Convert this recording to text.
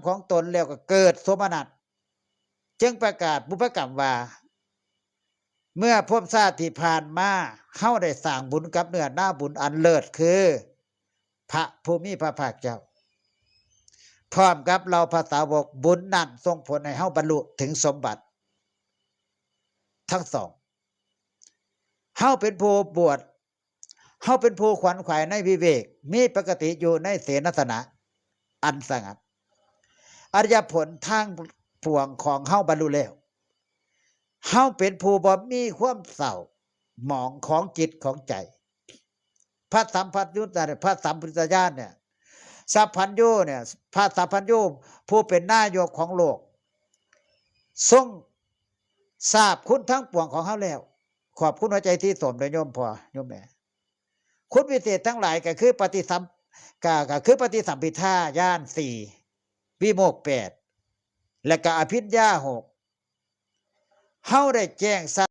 ຂອງຕົນແລ້ວກໍເກີດໂສມະນັດ ຈຶ່ງປະກາດບຸບພະກຳວ່າ ເມື່ອພົບຊາດທີ່ຜ່ານມາ ເຮົາໄດ້ສ້າງບຸນກັບເນື້ອນາບຸນອັນເລີດຄື ພະຜູ້ມີພະພາກເຈົ້າ ພ້ອມກັບເຫຼົ່າພະສາວົກ ບຸນນັ້ນສົ່ງຜົນໃຫ້ເຮົາບັນລຸເຖິງສົມບັດທັງສອງ. ເຮົາເປັນຜູ້ບວດ ເຮົາເປັນຜູ້ຂວນຂວາຍໃນວິເວກ ມີປົກກະຕິຢູ່ໃນເສນາສະນະອັນສະຫງັດ ອະລິຍະຜົນທັງປວງຂອງເຮົາບັນລຸແລ້ວ. ເຮົາເປັນຜູ້ບໍ່ມີຄວາມເສົ້າໝອງຂອງຈິດຂອງໃຈ. ພະສຳພັນຍຸ ພະສຳພຸດທະຍານເນຍ ສັບພັນຍູເນຍ ພະສັບພັນຍູຜູ້ເປັນນາຍົກຂອງໂລກ ຊົງຊາບຄຸນທັງປວງຂອງເຮົາແລ້ວ. ຂອບຄຸນຫົວໃຈສີສົ້ມເດີໂຍມພໍ່ໂຍມແມ່. ຄຸນວິເສດທັງຫຼາຍກໍຄືປະຕິສຳ ກໍ ກໍຄືປະຕິສຳພິທາຍານສີ່ ວິໂມກແປດ ແລະກໍອະພິນຍາຫົກ. ເຮົາໄດ້ແຈ້ງຊັດ